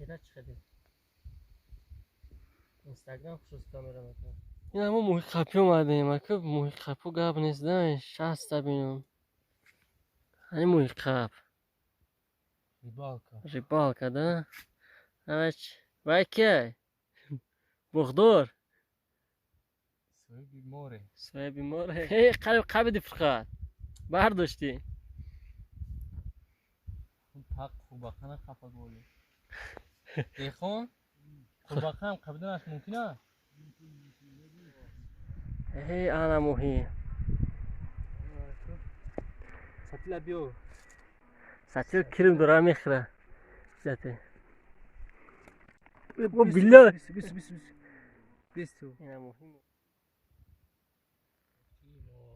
Ира чӣ хеле? Инстаграм хусус камера мекунад. Ин ҳамо муҳи қапӣ омадем. Ака муҳи қапу гап нест, да? 60 бинам. Ҳани муҳи қап. Рибалка. Рибалка, да? Авач, вай кай? Боғдор. Соҳиби море. Соҳиби море. Эй, қалб қабиди фурқат. Бардоштӣ. Тақ қурбақа нақапад воле. Деҳқон, қурбақа ҳам қабиданаш мумкин аст? Эй, ана моҳӣ. Сатила биё. Сатил кирм дора мехӯра. Зате. О, билла. Бис, бис, бис, бис. Бис ту. Ина моҳӣ.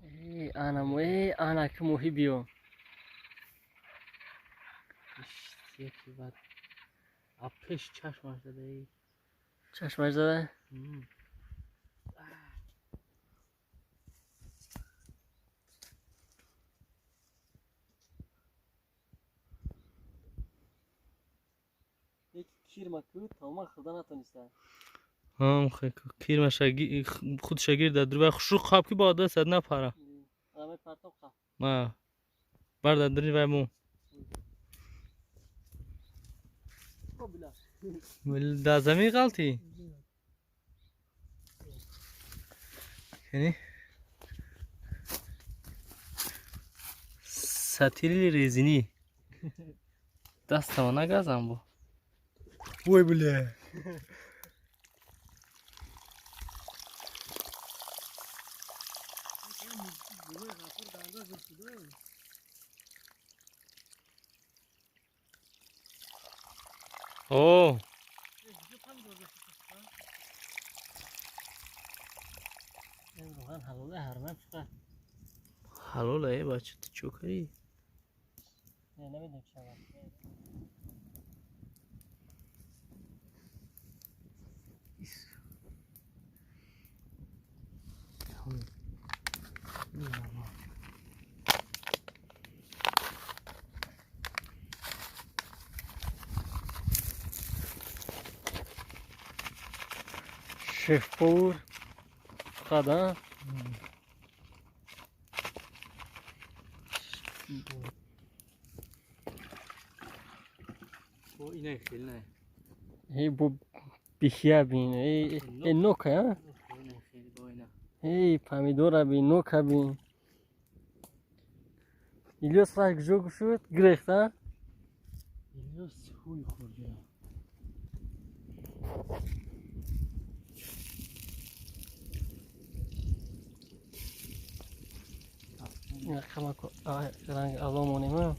Эй, ана моҳӣ, ана ки моҳӣ биё. Яки бад. А пеш чашмаш зада. Чашмаш зада? Кирма ку тамоман хӯрда натониста. Ҳам кирма худ шагирд дар дурва хушрӯ қаб ки бо дастат напара. Ама партоб қаб. Ма бар дар дури вай мо. Дар замин ғалтӣ? Яъне сатили резинӣ. Дастама нагазам бо. Ой, бля. О! Ҳалола э бача, ту чӣ кардӣ? Намедонам чӣ шавад. Шеф-повар фақат, а? Бо инаи хел не. Эй, бо бихия бин, эй, эй, нока, а? Эй, помидора бин, нока бин. Илёс рак ҷо шуд, гирехт, а? Илёс ҳуй хӯрд. Ин рақама ранг ало монем, а?